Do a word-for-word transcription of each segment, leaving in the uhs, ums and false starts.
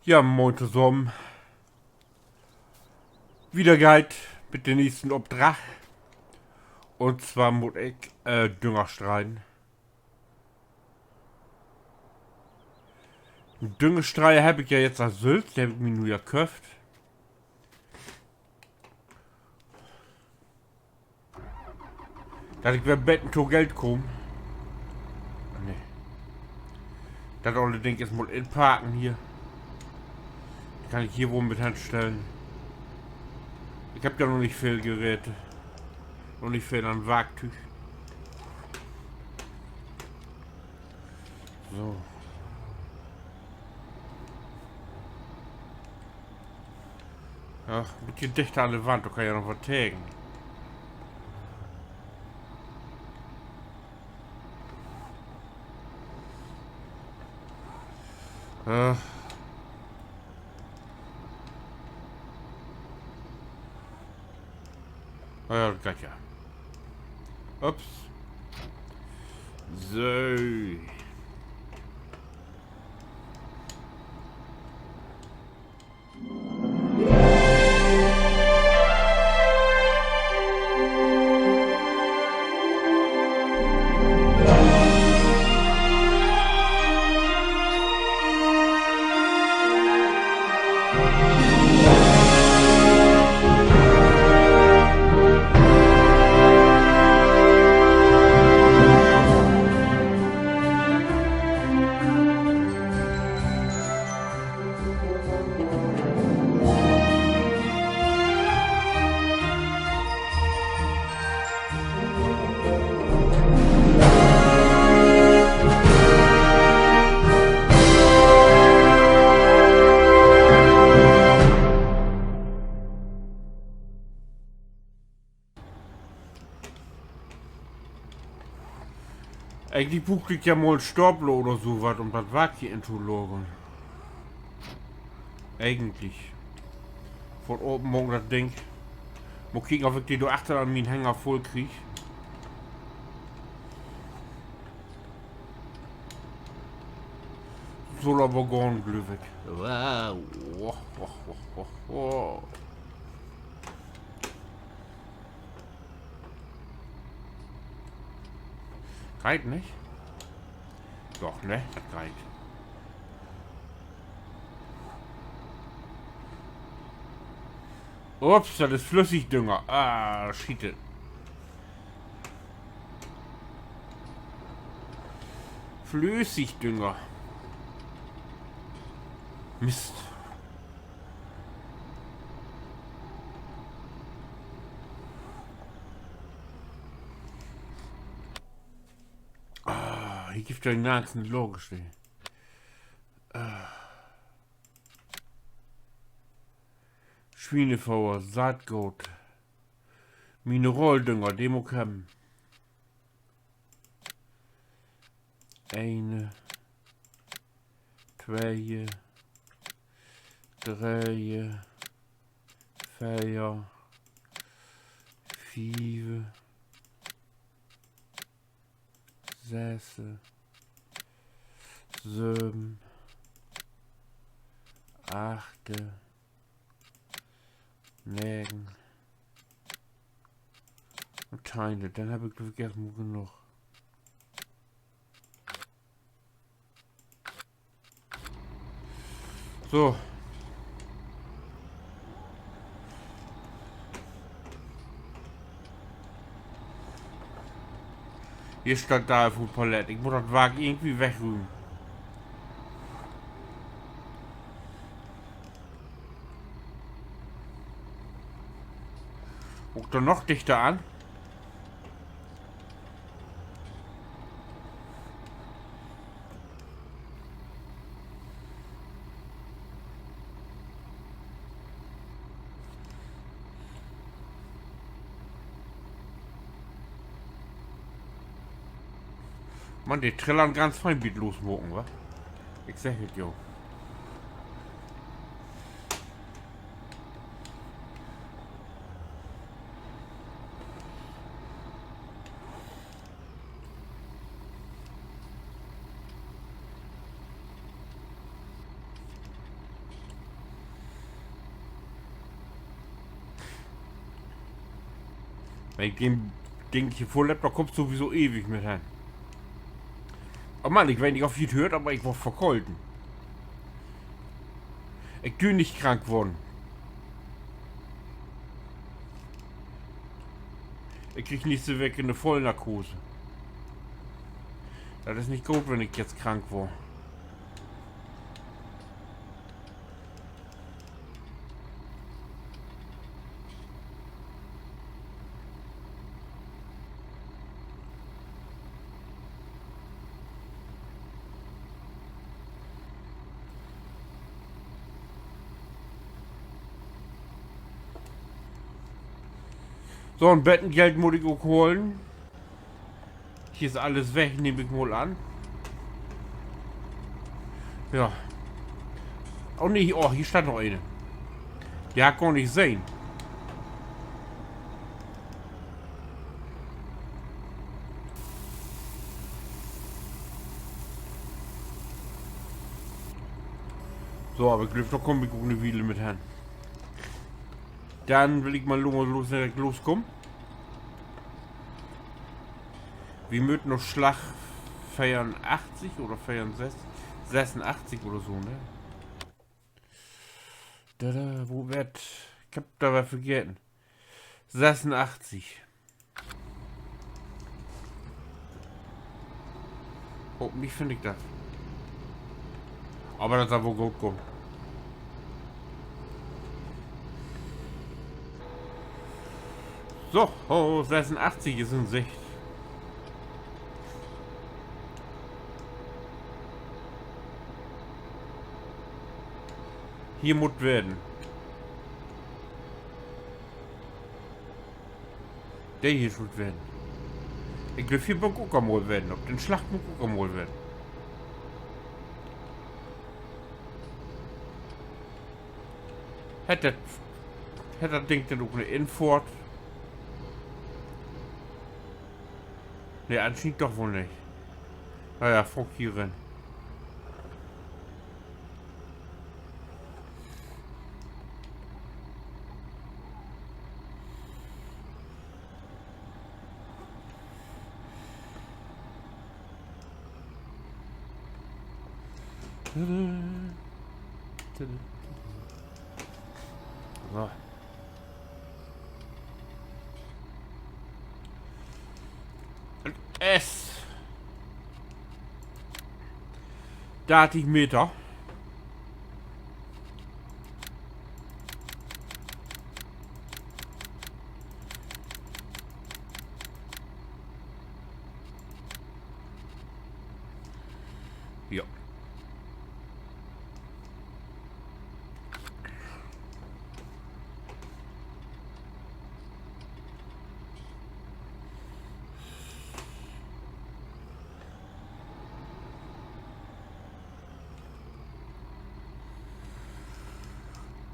Ja, moin tosamen. Wieder geiht 't mit den nächsten Opdrag. Un zwar mutt ik, äh, Dünger streien. Düngerstreier heff ik ja jetzt al sülvst, de heff ik mi nu ja köfft. Dat ik weer beten to Geld kaam. Nee. Dat olle Ding eerst mal inparken hier. Kann ik hier woll mit henstellen. Ik heff ja noch nich veel Geräte. Noch nich veel an Warktüüg. So. Ach, en beten dichter an de Wand, dor kann ja noch wat tegen. Äh. Na ja, dat geiht ja. Ups. So. Egentlich bruuk ik ja mal en Stapler oder so wat, üm dat Wark hier intolagern. Egentlich. Vör 't Openmaken dat Ding. Mal kieken, of ik de dor achter an mien Hänger vull krieg. Sull aver gahn, glööv ik. Wow. Geiht nich? Doch, ne? Dat geiht. Ups, dat is Flüssigdünger. Ah, Schiete. Flüssigdünger. Mist. Ah, hier gifft dat ja nix in Lager stahn. Ah. Swienefodder, Saatgoot, Mineraldünger, de mutt ik hebben. Eene, twee, dree, veer, fief, sesse, söven, achte, negen un teihn. Denn heff ik, glööv ik, eerstmal genoog. So. Hier steiht dor en Palett. Ik mutt dat Wark irgendwie wegrümen. Mutt ik dor noch dichter an? Man, de trillert ganz fein bi't Losmaken, wa? Ik segg et jo. Wenn ik den Ding hier vull hebb, dor kummst sowieso ewig mit hen. Oh Mann, ik weet nich, of ji 't höört, aver ik worr verkolten. Ik dür nich krank worrn. Ik krieg nächste Week 'ne Vollnarkose. Dat is nich goot, wenn ik jetzt krank worr. So, en beten Geld mutt ik ok holen. Hier is allens weg, nehm ik mal an. Ja. Oh nee, oh, hier steiht noch een. De harr ik gor nich sehn. So, aver ik glööv, dor kumm ik ok 'ne Wiel mit hen. Denn will ik mal los, los, dat ik loskumm. Wi mööt na Slag veerunachtzig oder veerunsess-, sessunachtzig oder so, ne? Da, da, wo weer 't? Ik hebb dat weer vergeten. Sessunachtzig. Hopentlich finn ik dat. Aver dat sall woll goot kamen. So, oh, sessunachtzig is in Sicht. Hier mutt wesen. De hier schull wesen. Ik glööv, hier mutt ik ok al mal wesen. Op den Slag mutt ik ok al mal wesen. Hett dat, hett dat Ding denn ok 'ne Infohrt? Nee, anschienend doch woll nich. Na ja, fahr ik hier rin. So. Dat is dartig Meter. Ja.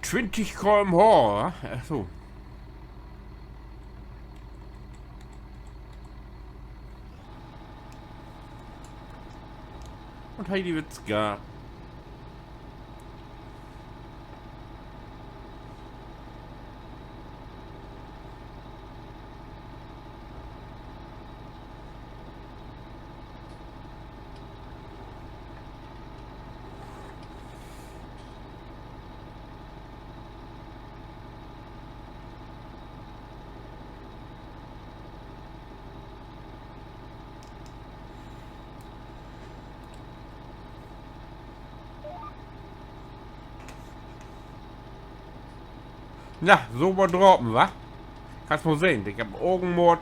Twintig K M H, wa? Ach so. Un Heidewitzka. Na, so wat drapen, wa? Kannst mal sehn, ik hebb Ogenmoot.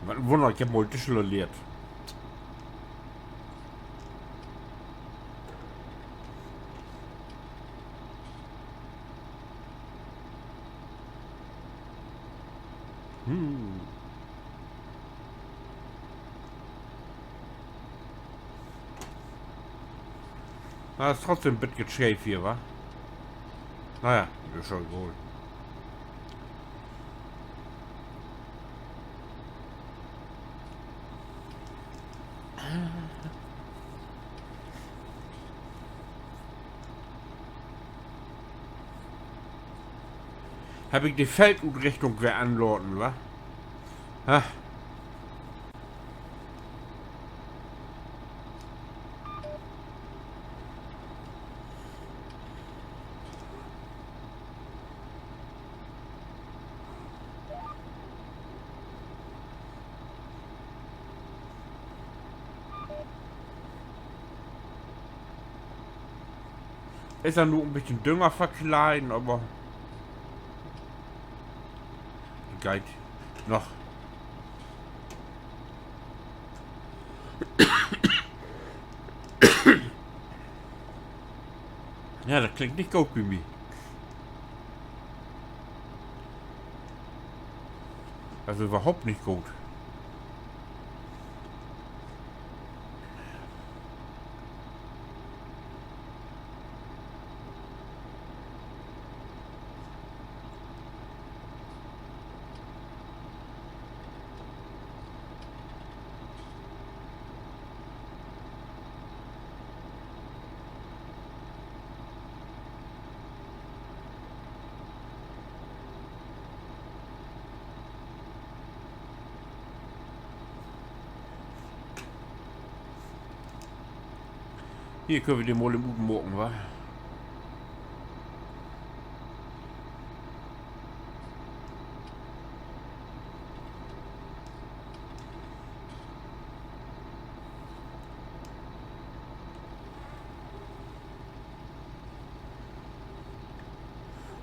Wat en Wunner, ik hebb mal Tischler lehrt. Hm. Na, is trotzdem en beten scheef hier, wa? Na ja, is schon goot. Heff ik de Feldutrichtung weer anlaten, wa? Ha. Is ja nu en beten Dünger verkleiden, aver geiht noch. Ja, dat klingt nich goot bi mi. Also överhaupt nich goot. Hier köönt wi de mal even utmaken, wa?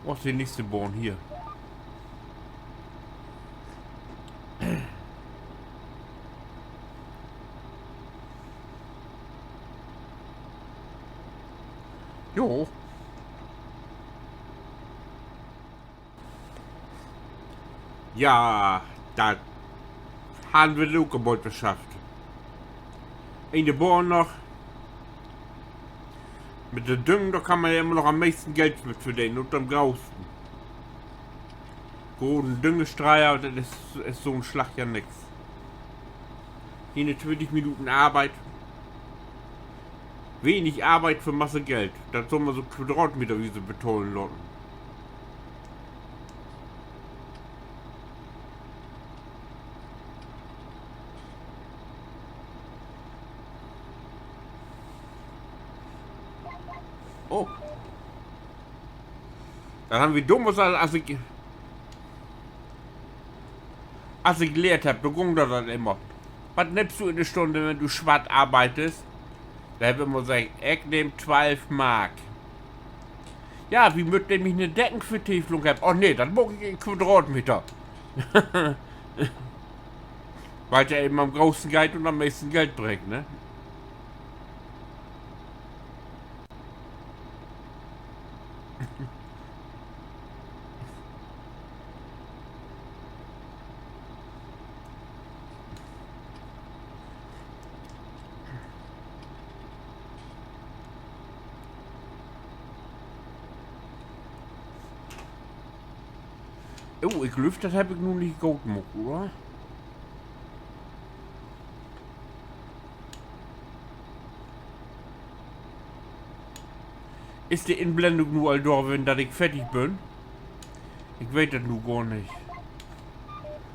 Wo is de nächste Bahn hier? Jo. Ja, dat harrn wi ok al mal schafft. Een Bahn noch. Mit de Düngen, dor kann man ja immer noch an'n meesten Geld mit verdenen un an'n grootsten. Groten Düngestreier, dat is, is so'n Slag ja nix. Hier twintig Minuten Arbeit. Wenig Arbeit för Masse Geld. Dat sall man so quadratmeterwies betahlen laten. Oh. Dat harrn wi domaals al, as ik, as ik lehrt hebb, do gung dat al immer. Wat nimmst du in de Stunn, wenn du swart arbeidst? Dor hebb ik immer seggt, ik nehm twalf Mark. Ja, wi mööt nämlich 'ne Deckenvertäfelung hebben. Oh nee, dat maak ik in Quadratmeter. Wiel dat even an'n grootsten geiht un an'n meesten Geld bringt, ne? Oh, ik glööv, dat hebb ik nu nich goot maakt, oder? Is de Inblendung nu al dor, wenn dat ik fertig bün? Ik weet dat nu gor nich.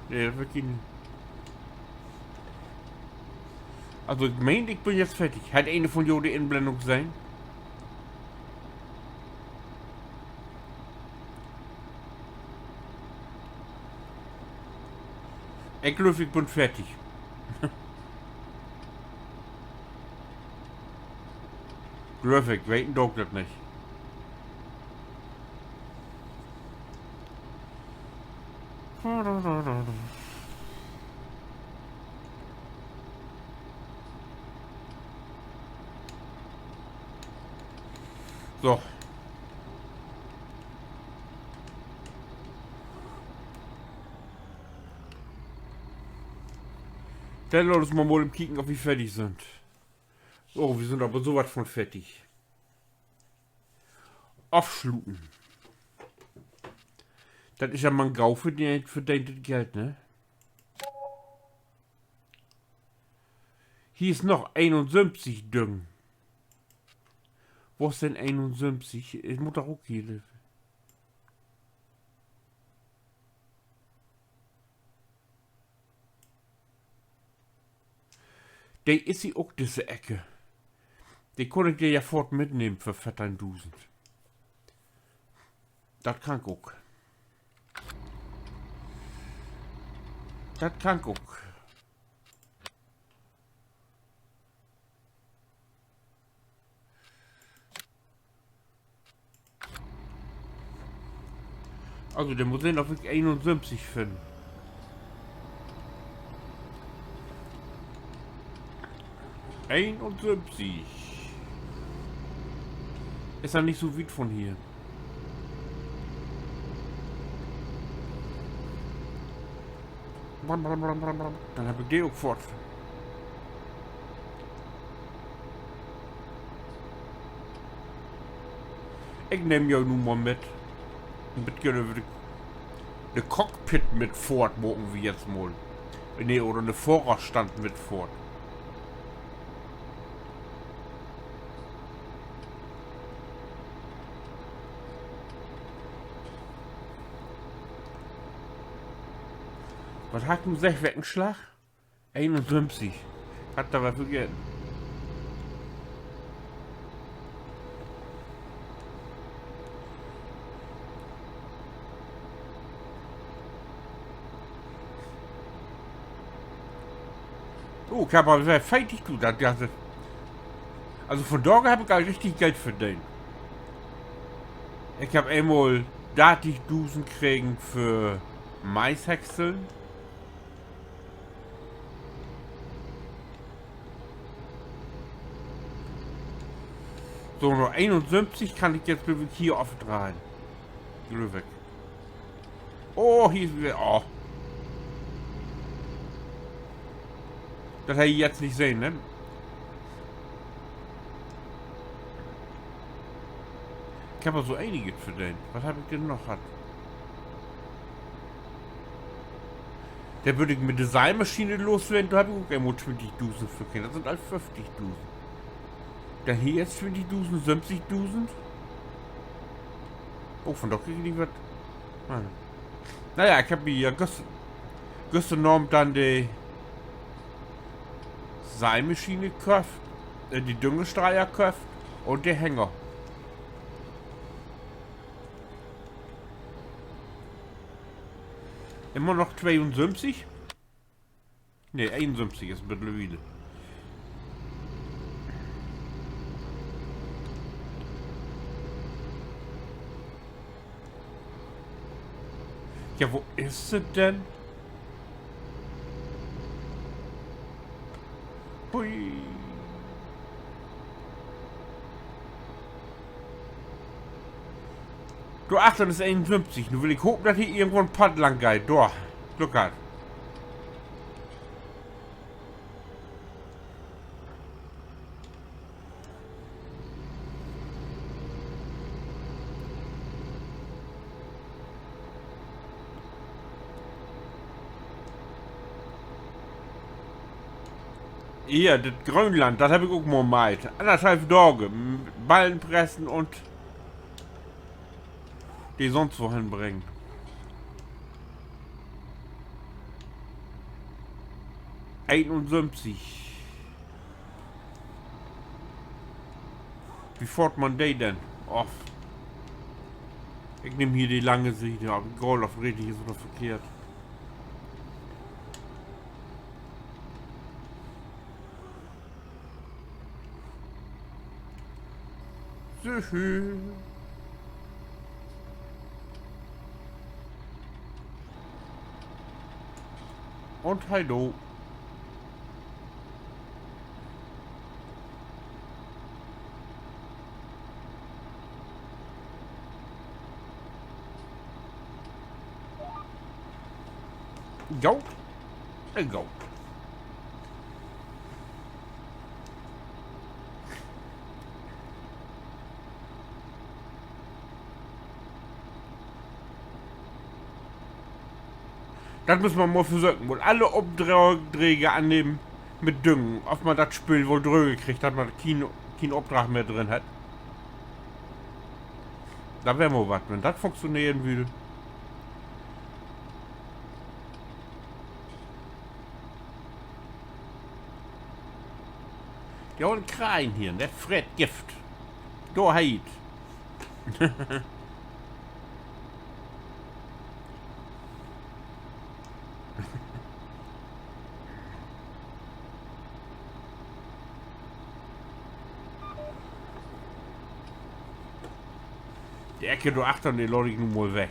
Nee, dat weet ik nich. Also, ik meen, ik bün jetzt fertig. Hett een von jo de Inblendung sehn? Ik glööv, ik bün fertig. Glööv ik, weten do ik dat nich. So. Denn laat uns mal, mal even kieken, of wi fertig sünd. Oh, wi sünd aver so wat von fertig. Afsluten. Dat is ja man gau verdeent, verdeent Geld, ne? Hier is noch eenunsöventig Düngen. Wo is denn eenunsöventig? Ik mutt doch ok hier. De is hier ok, disse Ecke. De kunn ik ja foort mitnehmen för veerteihndusend. Dat kann ik ok. Dat kann ik ok. Also, denn mutt ik sehn, of ik eenunsöventig finn. Eenunsöventig. Is ja nich so wiet von hier. Bram, bram, bram, bram, bram. Denn heff ik de ok foort. Ik nehm jo nu mal mit. En beten över de, de Cockpit mit foort, maken wi jetzt mal. Nee, oder de Fohrerstand mit foort. Wat harr ik nu seggt, wecken Slag? Eenunsöventig. Harr ik dor wat vergeten? Oh, ik heff al weer veertig, du, dat, dat, also vundaag heff ik al richtig Geld verdeent. Ik heff eenmal dartigdusend kregen för Maishäckseln. So, na eenunsöventig kann ik jetzt, glööv ik, hier afdreihn. Glööv ik. Oh, hier is weer, oh. Dat harr ik jetzt nich sehn, ne? Ik heff al so eniget verdeent. Wat heff ik denn noch hatt? Denn bün ik mit de Seimaschien losweest, dor heff ik ok eenmal twintigdusend för kregen. Dat sünd al föfftigdusend. Denn hier is twintigdusend, söventigdusend. Oh, vundaag krieg ik nich wat. Ah. Na ja, ik heff mi ja güs-, güstern Avend denn de Seimaschien köfft, äh, de Düngestreier köfft un de Hänger. Immer noch tweeunsöventig? Nee, eenunsöventig is mittlerwiel. Ja, wo is se denn? Hui. Dor achtern is eenunsöventig. Nu will ik hopen, dat hier irgendwo en Padd lang geiht. Dor. Glück hatt. Hier, dat Gröönland, dat heff ik ok mal meiht. Annerthalf Daag. M-, Ballen pressen un de sünst wohen bringen. Eenunsöventig. Wo fohrt man de denn? Of ik nehm hier de lange Siet, ja, egal of richtig is oder verkehrt. Tschüss. Un hallo. Jo. Jo. Dat müss man mal versöken. Woll alle Opdrääg annehmen mit Düngen. Of man dat Spill woll dröög kriggt, dat man kien, kien Opdrag mehr drin hett. Dat weer mal wat, wenn dat funktioneren würr. De ollen Kraien hier, de freet Gift. Dor heet. De Eck dor achtern, de laat ik nu mal weg.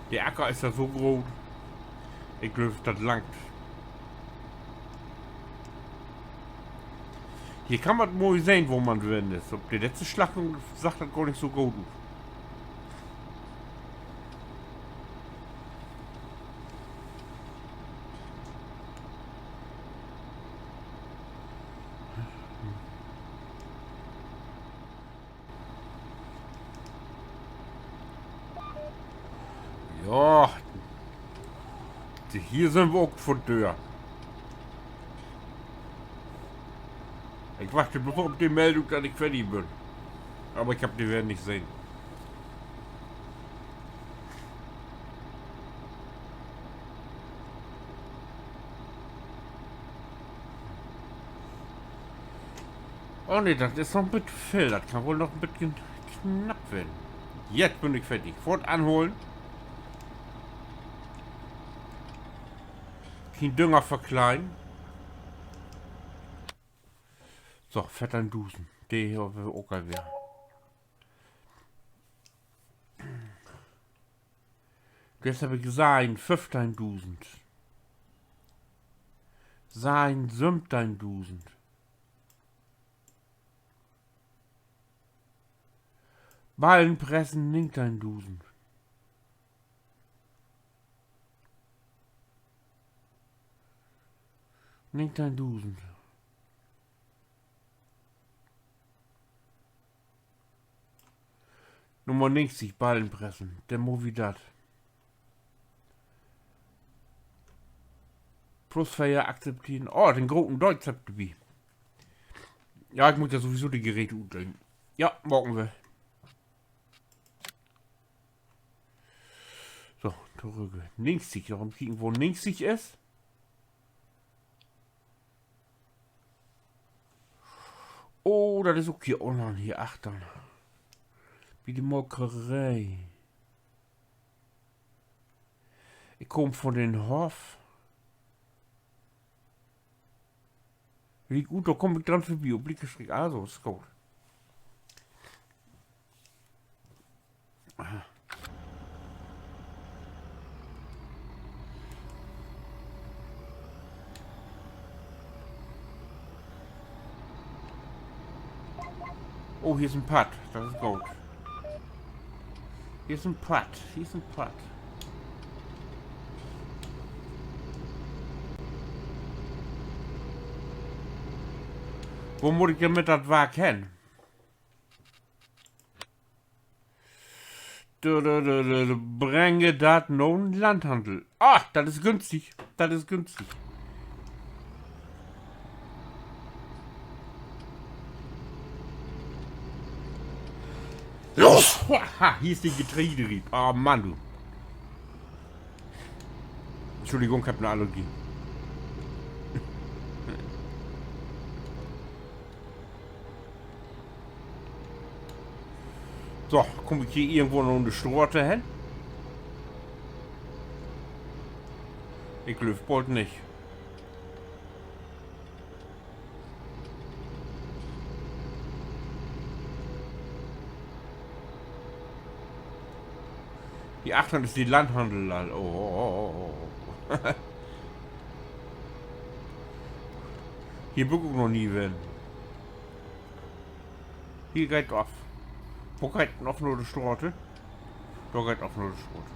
De Acker is ja so groot. Ik glööv, dat langt. Hier kann man moi sehn, wo man ween is. Op de letzte Slag sach dat gor nich so goot ut. Ja. Hier sünd wi ok vör de Döör. Ik wacht bloots op de Meldung, dat ik fertig bün. Aver ik heff de weer nich sehn. Oh nee, dat is noch en beten veel. Dat kann woll noch en beten knapp ween. Jetzt bün ik fertig. Foort anholen. Keen Dünger verkleien. So, veerteihndusend. De hebbt wi ok al weer. Jetzt heff ik Seihen, föffteihdusend. Seihen, sövennteihdusend. Ballenpressen, negenteihdusend. Negenteihdusend. Nummer negentig, Ballenpressen. Denn maakt wi dat. Plus veer akzepteren. Oh, den groten Deutz hebbt wi. Ja, ik mutt ja sowieso de Geräte utdelen. Ja, maken wi. So, torügg. Negentig, noch mal kieken, wo negentig is. Oh, dat is ok hier unnen, hier achtern. Bi de Molkeree. Ik kaam von den Hoff. Liek ut, dor kaam ik dran vörbi, op lieke Streek. Also, is goot. Oh, hier is en Padd. Dat is goot. Hier is en Padd. Hier is en Padd. Wo mutt ik denn mit dat Wark hen? Dö, dö, dö, dö, dö, bringe dat na'n Landhandel. Ah, dat is günstig. Dat is günstig. Los! Ha, hier is de Getreideriep. Ah, Mann, du. Entschuldigung, ik heff 'ne Allergie. So, kaam ik hier irgendwo noch an de Straat hen? Ik glööv bold nich. Hier achtern is de Landhandel al. Oh. Hier bün ik ok noch nie ween. Hier geiht af. Wo geiht 't af, na de Straat? Dor geiht 't af, na de Straat.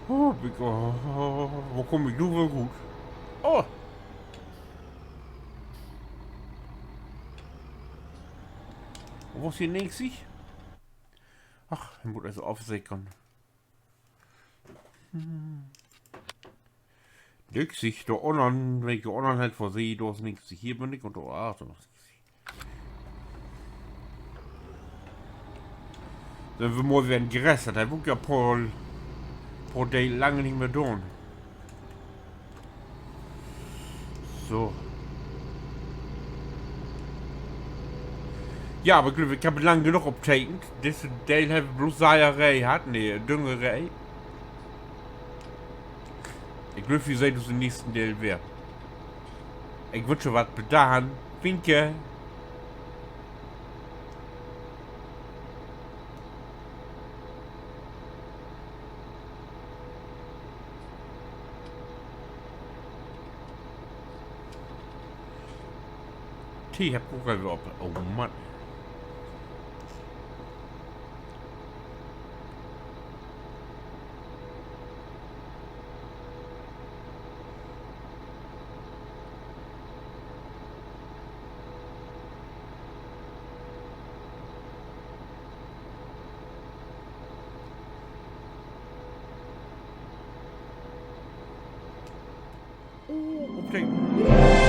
Oh, bün ik, oh, wo kaam ik nu weer rut? Oh! Wo is hier negentig? Ach, ik mutt also afsekern. Nix, ik dor unnen, wenn ik dor unnen halt vör seh, dor is nix. Hier bün ik un dor, ah, dor is nix. Sünd wi mal weer in Gras, dat heff ik ok ja poor, poor Deel lange nich mehr doon. So. Ja, aver ik glööv, ik heff lang genoog optekent. Disse Deel heff ik blots Seieree hatt, nee, Düngeree. Ik glööv, wi seht us in'n nächsten Deel weer. Ik wünsch jo wat, bet denn. Winke. Tee heff ik ok al weer op. Oh Mann. Oh, op de